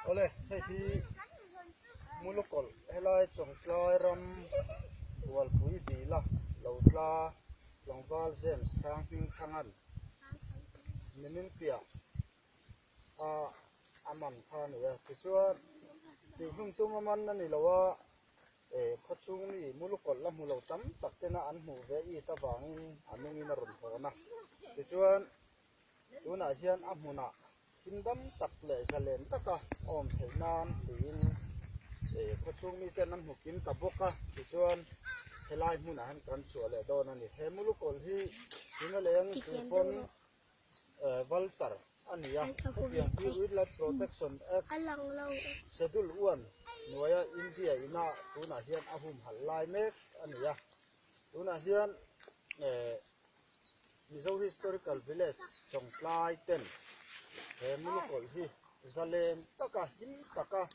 Awle hei hi Mulukawlh helai Chawngtlai ram Bualpui dila lo tla tlangval James Hrang hming thangan nimin piah a a man kha a ni a tichuan tihhlum tum a man a ni lo a eh khawchhung mi Mulukawlh la hmu lo tam tak tena an hmuh ve it avangin a nungin a rawn hawn a tichuan Tunah hian a hmunah thimdam tak leh zalen taka a awm theih nan tiin khawchhung miten an hmu kim ta bawk a, tichuan helai hmunah hian kan chhuah leh dawn a ni. He Mulukawlh hi Himalayan Griffon Vulture a ni a, hetiang hi Wildlife Protection Act Schedule I hnuaia India ina tunah hian a humhalh lai mek a ni a, tunah hian Mizo Historical Village Chawngtlai ten he Mulukawlh hi zalen taka him taka a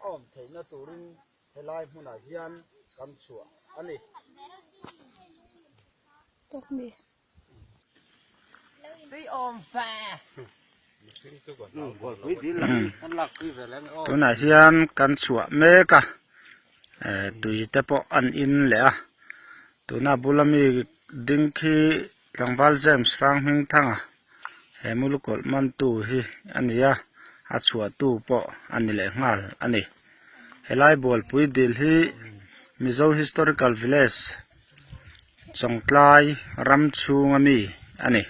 awm theihna turin helai hmunah hian kan chhuah a ni. Tunah hian kan chhuah mek a eh tui te pawh an in leh a tuna bula mi ding khi tlangval James hrang hming thanga he mulukawlh mantu hi a ni a a chhuah tu pawh a ni leh nghal a ni helai bualpui dil hi Mizo historical village Chawngtlai ram chhunga mi a ni.